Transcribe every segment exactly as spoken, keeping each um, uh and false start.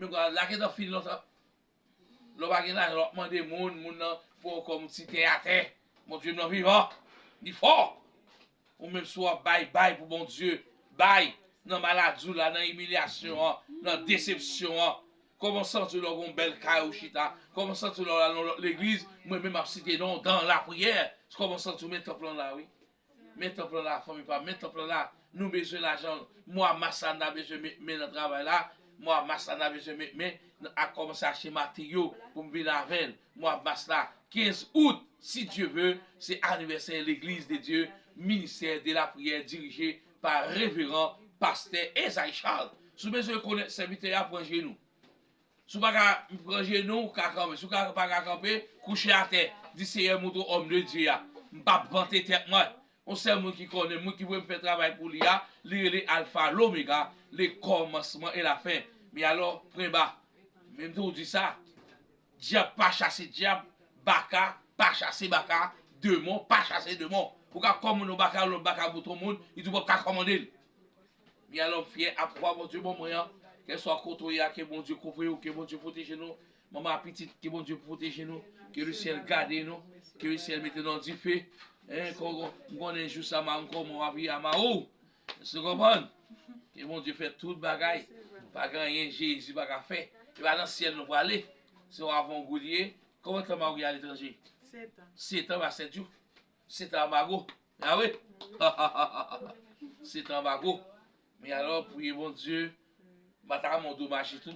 Menm la gentan fini lontan. Lè w pa gen lajan, w ap mande moun, moun nan pran w kòm ti tè atè. Bondye m nan vivan. Li fò. Ou menm si w ap bay, bay pou Bondye. Bay nan maladi w la, nan imilyasyon an, nan desepsyon an. Kòman w santi w lè w gen yon bèl kay ou chita? Kòman w santi w lè w al nan lòt legliz? Mwen menm m ap site non w dan lapriyè. Kòman w santi w? Men tanp lan la, wi. Men tanp lan la, fanmi pa m, men tanp lan la. Nou bezwen lajan. Mwa mas la, n a bezwen met men nan travay la. Mwa mas la, n a bezwen met men nan, a kòmanse achte materyo pou m vin avè l. Mwa mas la, kenz out, si Dye ve, se anivèsè Legliz de Dye, Ministè de la Priyè, dirije pa Reveran Pastè Esaïe Charles. Si w bezwen konèt sèvitè a, pran jenou. Si w pa ka pran jenou, w ka kanpe. Si w ka, pa ka kanpe, kouche atè. Di, Seyè, montre w òm de Dye a. M p ap vante tèt mwen. Yon sèl moun ki konnen, moun ki voye m fè travay pou li a, li rele Alfa, Lomega, le kòmansman e la fen. Men alò, pwen ba. Men m toujou di sa, dyab pa chase dyab, baka pa chase baka, demon pa chase demon. Ou ka kòmann yon baka, lòt baka bout yon moun, li di w p ap ka kòmande l. Men alò, m fyè ap vwa Bondye ban mwen an. Kèlswa kote w ye a, ke Bondye kouvri w, ke Bondye pwoteje nou. Manman a pitit, ke Bondye pwoteje nou. Ke lesyèl gade nou. Ke lesyèl mete nou nan dife. Hein, kon, kon, m konnen jou sa, m konnen w ap ye a Mawou. Èske w konprann? Ke Bondye fè tout bagay. Pa gen anyen Jezi pa ka fè. E pa nan syèl nou prale. Se yon avangou li ye. Konbyen tan Mawou gen aletranje? Setan. Setan pa sèt jou. Setan anbago. A wi. Setan anbago. Men alò, priye Bondye. M pa ta renmen w domaje tou.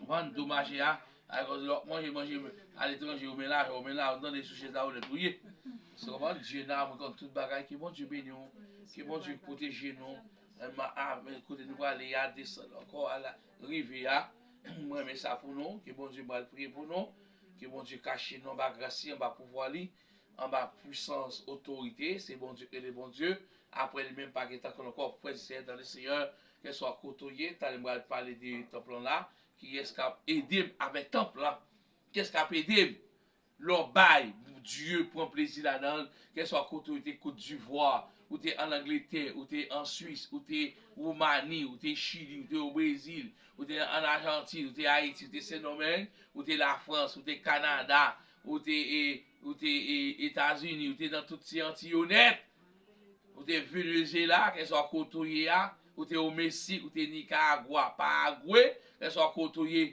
Konprann? Domaje a. Akoz lè w ap manje, manje aletranje, ou men lajan, ou men lajan, ou tande sou chèz la, ou nèt ou ye. Se konprann? Dye nan, mwen konn tout bagay. Ke Bondye beni w. Ke Bondye pwoteje nou. Kote nou prale a, desann ankò, a la, rive a. Mwen renmen sa pou nou. Ke Bondye pral priye pou nou. Ke Bondye kache nou anba gras li, anba pouvwa li, anba pwisans, otorite. Se Bondye ki rele Bondye. Apre li menm, pa gen tankou l ankò. Frè e sè dan le Senyè, kèlswa kote w ye, talè m pral pale de tanp lan la. Kiyès k ap ede m avèk tanp lan? Kiyès k ap ede m? Lè w bay, Dye pran plezi ladan l. Kèlswa kote w te, Kot Divwa, ou te ann Angletè, ou te an Swis, ou te Woumani, ou te Chili, ou te o Brezil, ou te ann Ajantin, ou te Ayiti, ou te Sendomeng, ou te Lafrans, ou te Kanada, ou te, e, ou te, e, Etazini, ou te nan tout ti Antiy yo nèt, ou te Venezyela, kèlswa kote w ye a, ou te o Meksik, ou te Nikaragwa, Paragwe, kèlswa kote w ye,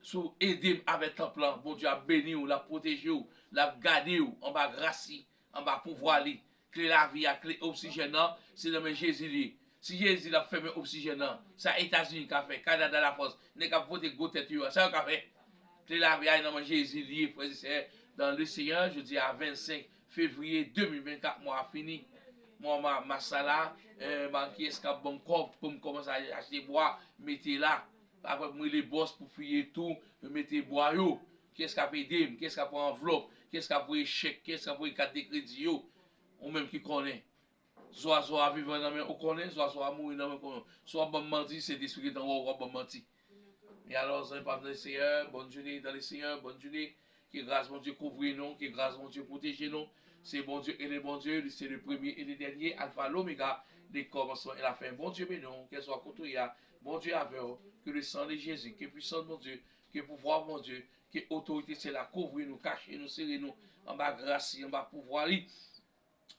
si w ede m avèk tanp lan, Bondye ap beni w, l ap pwoteje w, l ap gade w anba gras li, anba pouvwa li. Kle lavi a, kle oksijèn nan, se nan men Jezi li ye. Si Jezi l ap fèmen oksijèn nan, sa Etazini ka fè, Kanada, Lafrans, nèg k ap vote gwo tèt yo a, sa yo ka fè? Kle lavi a nan men Jezi li ye, frè e sè, dan le Senyè, jodi a vennsenk fevriye de mil vennkat, mwa a fini. Mwa ma-, mas la la, eh, ban kiyès k ap ban m kòb pou m kòmanse achte bwa, mete la. Apre m rele bòs pou fouye tou, yo mete bwa yo. Kiyès k ap ede m? Kiyès k ap pran anvlòp? Kiyès k ap voye chèk? Kiyès k ap voye kat de kredi yo? Ou menm ki konnen. Zwazo a vivan nan men ou konnen, zwazo a mouri nan men ou konnen. Si w ap ban m manti, Sentespri gentan wè w, w ap ban m manti. Men alò, zanmi pa m nan le Senyè, bonne journée dans le Senyè, bonne journée. Ke gras Bondye kouvri nou, ke gras Bondye pwoteje nou. Se Bondye e le Bondye, li se le premye e le dènye, Alfa, Lomega, le kòmansman e la fen. Bondye beni w, kèlswa kote w ye a, Bondye avè w, ke le san de Jezi, ke pwisans Bondye, ke pouvwa Bondye, ke otorite syèl la kouvri nou, kache nou, sere nou, anba gras li, anba pouvwa li.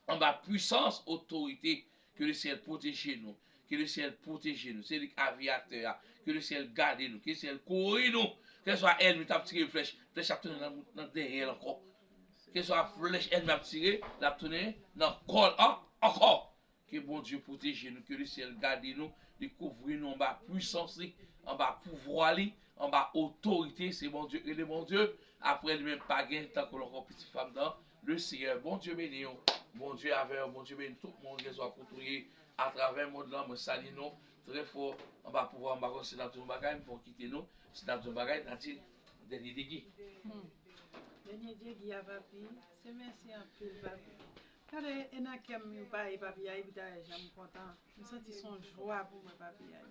Anba pwisans, otorite, ke le syèl pwoteje nou, ke le syèl pwoteje nou, se li k avyatè a, ke le syèl gade nou, ke le syèl kouvri nou, kèlswa ènmi t ap tire flèch, flèch ap tounen nan, nan dèyè l ankò, kèlswa flèch ènmi ap tire, l ap tounen nan kò l an-, ankò, ke Bondye pwoteje nou, ke le syèl gade nou, li kouvri nou anba pwisans li, anba pouvwa li, anba otorite, se Bondye e le Bondye. Apre li menm pa gen tankou l ankò, pitit fanm nan. Le Senyè, Bondye beni w, Bondye avè w, Bondye beni tout moun, kèlswa kote w ye atravè mond lan. Mwen salye nou trè fò, anba pouvwa, m pa konn si n ap di yon bagay, m pon kite nou, si n ap di yon bagay, n a di dènye degi. Hmm. Dènye degi a, papi, se mèsi anpil, papi. Gade, e nan kè m yon pa e papi a, epi dayè jan m kontan. M santi se yon jwa pou mwen, papi a.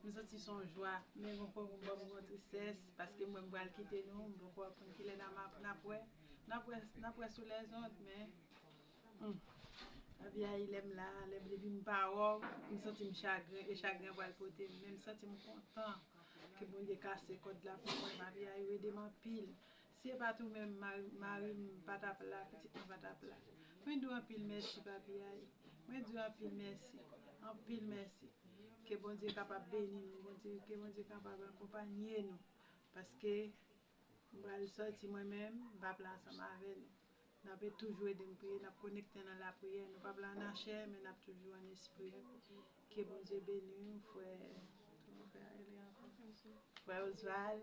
M santi se yon jwa, men gon kote m ban m gon tristès, paske mwen m pral kite nou, m poko konn kilè n a m ap, n ap wè, n ap wè, n ap wè sou lèzond, men, hmm, papi a, lè m la, lè m, depi m pa wè w, m santi m chagren, e chagren pral pote m, men m santi m kontan. Bondye kase kòd la pou mwen, Papi Ayou ede m anpil. Si se pa t ou menm, mari, mari m pa t ap la, pitit mwen pa t ap la. Mwen di w anpil mèsi, Papi Ayou. Mwen di w anpil mèsi. Anpil mèsi. Ke Bondye kapab beni nou, Bondye, ke Bondye kapab akonpanye nou. Paske m pral sòti mwen menm, m p ap la ansanm avè nou. N ap toujou ede m priye, n ap konekte nan lapriyè. Nou p ap la nan chè, men n ap toujou an espri. Ke Bondye beni w, frè. Kòman frè a rele ankò? Frè Osval.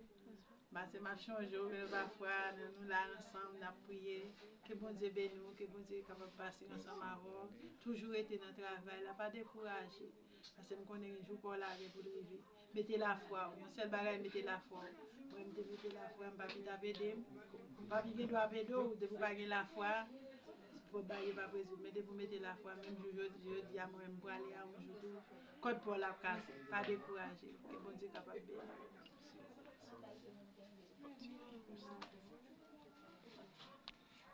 Pase m ap chonje w, men pafwa, nou, nou la ansanm, n ap priye. Ke Bondye beni w, ke Bondye kapab pase ansanm avè w. Toujou rete nan travay la, pa dekouraje. Pase m konnen jou pa w la gen pou l rive. Mete lafwa w. Yon sèl bagay, mete lafwa w. Mwen, m te mete lafwa m, papi t ap ede m. Papi gen dwa ap ede w, depi w pa gen lafwa, pwob bagay yo p ap rezoud. Men depi w mete lafwa, menm jou jodi, jodi a, mwen, m prale a yon jou tou. Kòd pa w la ap kase. Pa dekouraje.